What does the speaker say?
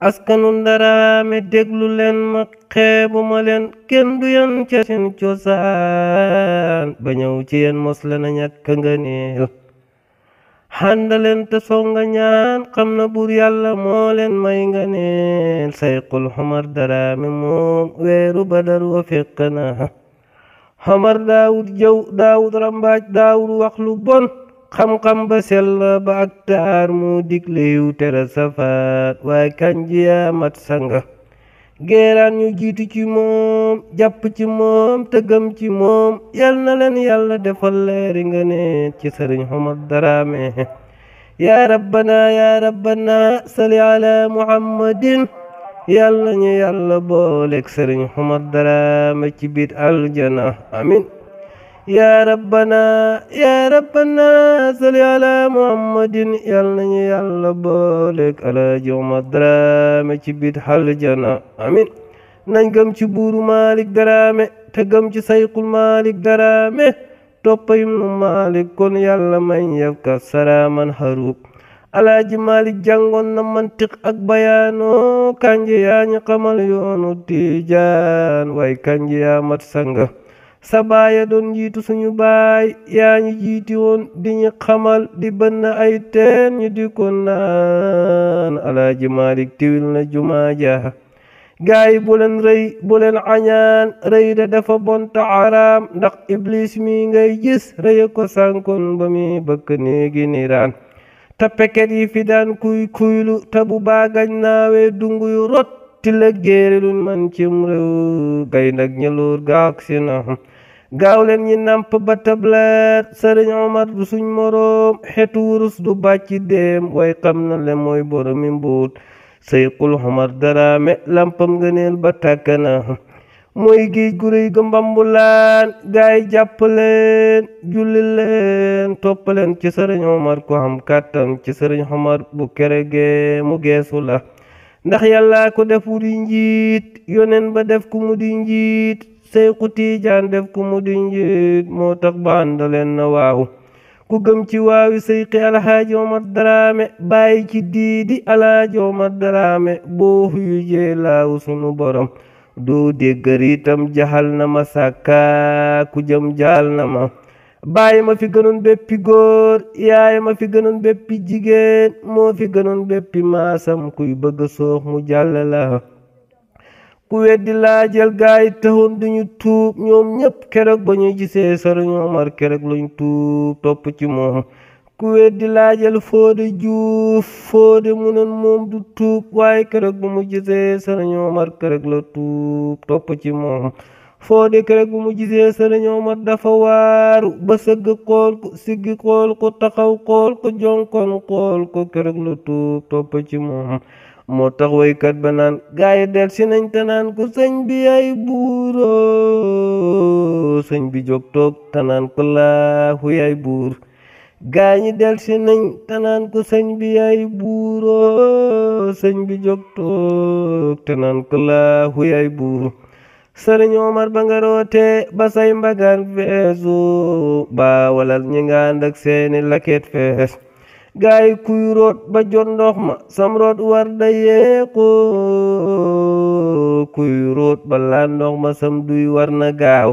askanu ndarame déglu leen ma xeebu ma leen kenn du yan ca seen cosaan ba ñëw ci yéen mos la na ñàkk nga neel xàndaleen te songa ñaan xam na buur yàlla moo leen may nga neel sayqul xomar daraame moom weeru badar wa fekk na xomar daawud jëw daawud rambaaj daawud wax lu bon xam-xam ba sell ba ak taar mu digle yu tere safaat waaye kanjiya mat sanga geeraan ñu jiitu ci moom jàpp ci moom te gëm ci moom yal na leen yàlla defal leeri nga ne ci sëriñ Omar Darame yaa rabbana sali ala muhammadin yàlla ñu yàlla booleeg sëriñ Omar Darame ci biir aljana amin yaa rabbana sali ala muhammadin yàlla ñu yàlla booleeg alaaji Omar Darame ci biir aljana amin nañ gëm ci buuru Malik Darame te gëm ci sayqul Malik Darame toppayum nu Malik kon yàlla may yaf ka saraaman harub alaaji Malik jàngoon na mantiq ak bayaano kanje yaa ñu xamal yoonu Tijaan way kanje yaa mat sanga sa baaya doon jiitu suñu baay yaa ñu jiiti woon di ñu xamal di bënn ay teen ñu di ko naan alaaji Malik tiwil na jumaa ja gaay bu leen rëy bu leen añaan rëy da dafa bon ta araam ndax iblis mi ngay gis rëy ko sànkoon ba mi bëkk néegi niiraan ta peket yi fi daan kuylu ta bu baagañ naawee dungu yu rot ti la géeri luñ man cim réew gay nag ñëloor gaak si na gaaw leen ñi namp ba tableet sëriñ Omar du suñ moroom xetu wurus du bàcc dem way xam na le mooy boromi mbuut sayqul Omar Darame lampam ngëneel ba tàkk na mooy géej gu rëy ga mbambulaan gaay jàpp leen julli leen topp leen ci sëriñ Omar ko xam kàttan ci sëriñ Omar bu kerege mu geesu la ndax yàlla ko def mu di njiit yonen ba def ku mu di njiit Seyku Tijaan def ku mu di njiit moo tax ba àndaleen na waaw ku gëm ci waawi sayqi alhaaji Omar Darame bàyyi ci diidi alhaaji Omar Darame boo huyu jee laaw sunu borom doo déggar itam jaxal na ma sàkka ku jëm jaal na ma bàyyi ma fi gënoon béppi góor yaay ma fi gënoon béppi jigéen moo fi gënoon béppi maasam kuy bëgg soox mu jàll la ku weddi laajal gaay taxoon duñu tuub ñoom ñépp keroog ba ñu gisee sëriñ Omar keroog luñ tuub topp ci moom ku weddi laajal Foode Juuf Foode mu noon moom du tuub waaye keroog bu mu gisee sëriñ Omar keroog la tuub topp ci moom Foode keroog bu mu gisee sëriñ Omar dafa waaru ba sëgg xool ko siggi xool ko taxaw xool ko jonkon xool ko keroog la tuub topp ci moom moo tax waykat ba naan gaay del si nañ te naan ko sëñ bi ay buuroo sëñ bi jóg toog te naan ko laahu yaay buur gaay ñi del si nañ te naan ko sëñ bi ay buuroo sëñ bi jóg toog te naan ko laahu yaay buur sëriñ Omar ba nga roote ba say mbagaan feesu ba walal ñi nga ànd ak seeni laket fees gaay kuy root ba jot ndox ma sam root war da yeeko kuy root ba laan ndox ma sam duy war na gaaw